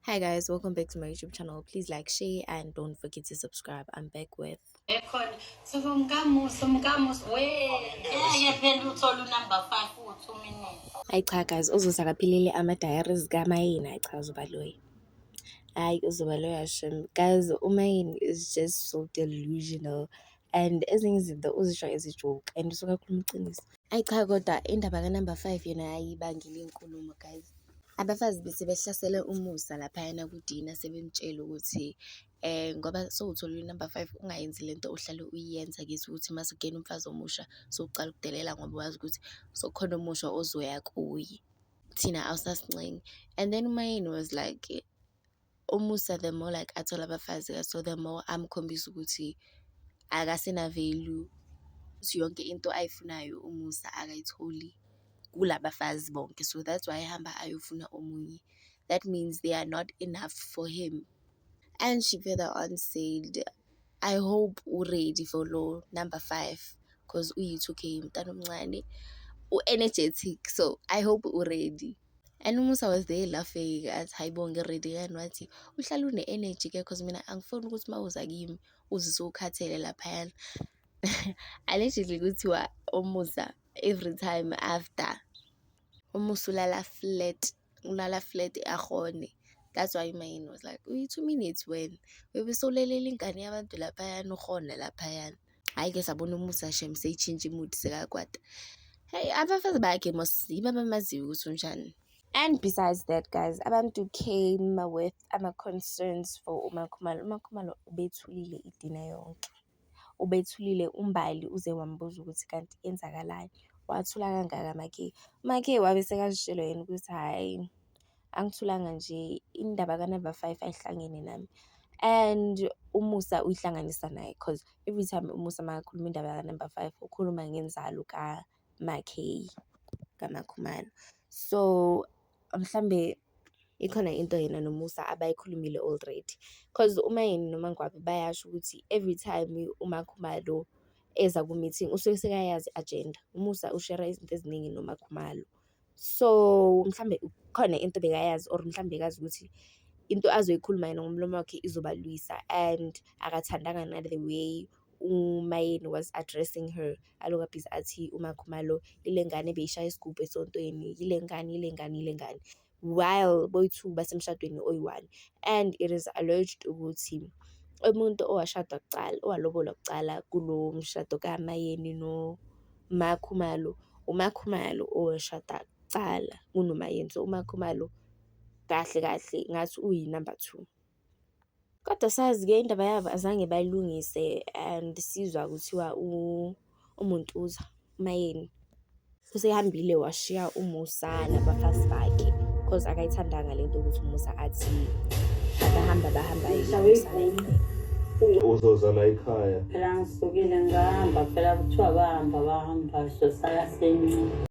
Hi guys, welcome back to my YouTube channel. Please like, share and don't forget to subscribe. I'm back with Ekhona singumkamusa umkamusa we Ngeke phela uthole unumber 5 uwu-2 minutes. Hayi cha guys, uzoze akaphilele ama-diaries kaMayeni. Hayi cha uzoba loya. Hayi uzoba loya shem. Guys, uMayeni is just so delusional and ezinye izinto uzisho as a joke and usuke akhuluma iqiniso. Hayi cha kodwa indaba ka-number 5 yona ayibangile inkulumo guys. Abafazi bese behlasele uMusa laphayana ku-dinner sebemtshela ukuthi ngoba sowutholile u-number 5 ungayenzi lento ohlale uyenza kithi ukuthi mase kungena umfazi omusha sowucala ukudelela ngoba wazi ukuthi sokhona omusha ozoya kuye. Thina awusasincengi. And then uMayeni was like uMusa the more like athola abafazi so the more amkhombisa ukuthi akasena value ukuthi yonke into ayifunayo uMusa akayitholi kulabafazi bonke, so that's why ehamba ayofuna omunye. That means they are not enough for him. And she further on said, I hope u-ready for lo number 5 cause uyi-2K umntana omncane u-energetic, so I hope u-ready. And uMusa was there laughing athi hayibo ngi-ready kani, wathi uhlala une-energy ke cause mina angifuni ukuthi mawuza kimi uze usukhathele laphayana. Allegedly kuthiwa uMusa every time after uMusa ulala flat, ulala flat ahone. That's why uMayeni was like uyi-2 minutes wena uyobe sewulelela ingane yabantu laphayana uhona laphayana. Hhayi-ke sabona uMusa shem seyitshintsha i-mood sekakwata. Hey abafazi bakhe mos yibo abamaziyo ukuthi unjani. And besides that guys, abantu came with ama-concerns for uMakhumalo. UMakhumalo ubethulile i-dinner yonke. Ubethulile uMbali uze wambuza ukuthi kanti kwenzakalani. Wathula kangaka Makhe. UMakhe wabe sekazitshela yena ukuthi hhayi angithulanga nje indaba ka-number 5 ayihlangene nami. And uMusa uyihlanganisa naye cause every time uMusa makakhuluma indaba ka-number 5 ukhuluma ngenzalo kaMakhe kaMakhumalo. So mhlambe ikhona into yena noMusa abayikhulumile already cause uMayeni noMangwabe bayasho ukuthi every time uMakhumalo eza ku-meeting usuke sekayazi i-agenda. UMusa u-share izinto eziningi noMakhumalo. So mhlambe khona into bekayazi or mhlambe bekazi ukuthi into azoyikhuluma yena ngomlomo wakhe izobalwisa and akathandanga na the way uMayeni was addressing her. Aloku a-busy athi uMakhumalo ile ngane ebeyishaya isigubhu esontweni, yile ngane, yile ngane, yile ngane. While boyi-two basemshadweni oyi-one. And it is alleged ukuthi umuntu owashada kucala, owalobola kucala kulo mshado kaMayeni noMakhumalo, uMakhumalo owashada kucala kunoMayeni. So uMakhumalo kahle kahle ngathi uyi-number 2. Kodwa sazi-ke indaba yabo azange bayilungise and sizwa kuthiwa uMuntuza uMayeni usehambile washiya uMusa nabafazi bakhe cause akayithandanga lento ukuthi uMusa athi abahamba bahamba yena. Uzoza la ekhaya. Phela ngisukile ngahamba phela kuthiwa bahamba bahamba sosala senci.